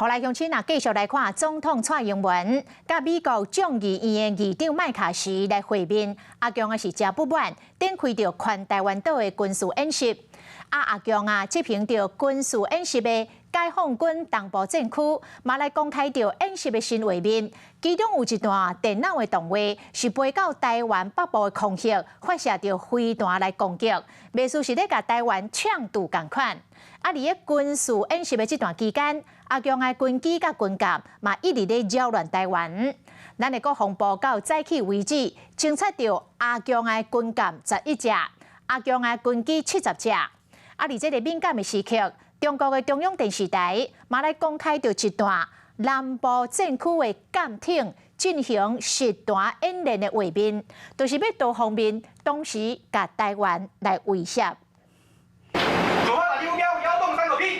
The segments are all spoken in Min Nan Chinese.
好來，鄉親啊，繼續來看總統蔡英文佮美國眾議院的議長麥卡錫來會面，阿強啊是誠不滿，展開著環台灣島的軍事演習。啊，阿強啊執行著軍事演習的解放軍東部戰區，嘛來公開著演習的新畫面，其中有一段電腦的動畫是飛到台灣北部的空域，發射著飛彈來攻擊，袂輸是咧共台灣嗆賭仝款。啊，佇咧軍事演習的這段期間，阿強的軍機佮軍艦嘛一直咧擾亂台灣。咱的國防部到早起為止，偵測著阿強的軍艦11隻，阿強的軍機70隻。啊，佇這个敏感的時刻，中國的中央電視台嘛來公開著一段南部戰區的艦艇進行實彈演練的畫面，就是欲多方面同時共台灣來威脅。左方打擊目標，幺洞三口 P，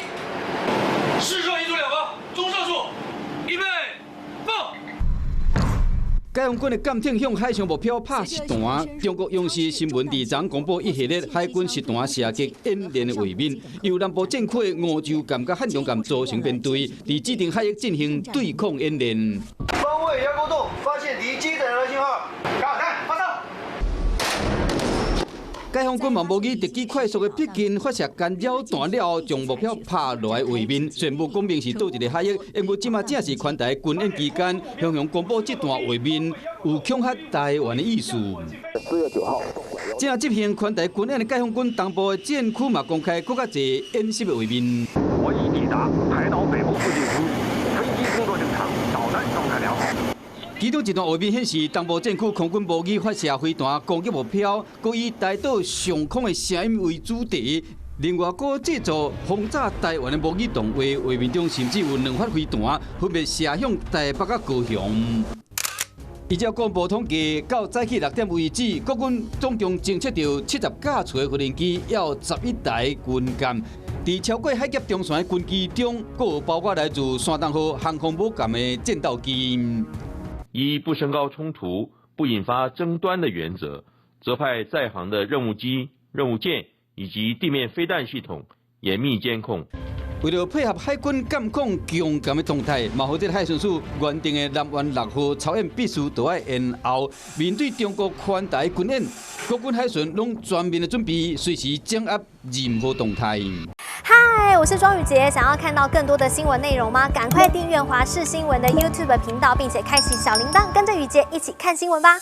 試射一組兩個，中射速，預備，放。解放軍的艦艇向海上目標拍實彈。中國央視新聞佇昨公布一系列海軍實彈射擊演練的畫面，由南部戰區的梧州艦佮漢陽艦組成編隊，佇指定海域進行對抗演練。方位搖勾洞，發現敵機載的信號，導彈發射。解放軍嘛模擬敵機快速的逼近，發射干擾彈了後，將目標拍落來畫面。雖然無講明是佗一个海域，不過這馬正是環台軍演期間，雄雄公布這段畫面，有恐嚇台灣的意思。4月9號，正執行環台軍演的解放軍東部的戰區嘛公開閣較濟演習的畫面。我已抵達台島北部附近空域，飛機工作正常，導彈狀態良好。其中一段畫面顯示，東部戰區空軍模擬發射飛彈攻擊目標，閣以台島上空的聲音為主題。另外，閣製作轟炸台灣的模擬動畫，畫面中甚至有兩發飛彈分別射向台北佮高雄。依照國防部統計，到早起6點為止，國軍總共偵測著70架次的無人機，猶有11台軍艦。佇超過海峽中線的軍機中，閣有包括來自山東號航空母艦的戰鬥機。以不升高衝突、不引發爭端的原則，責派在航的任務機、任務艦以及地面飛彈系統嚴密監控。為了配合海軍監控強艦的動態，嘛予這个海巡署原定的南灣6號操演必須都愛延後。面對中國環台軍演，國軍海巡攏全面的準備，隨時掌握任何動態。嗨，我是莊宇傑，想要看到更多的新聞內容嗎？趕快訂閱華視新聞的 YouTube 頻道，並且開啟小鈴鐺，跟着宇傑一起看新聞吧。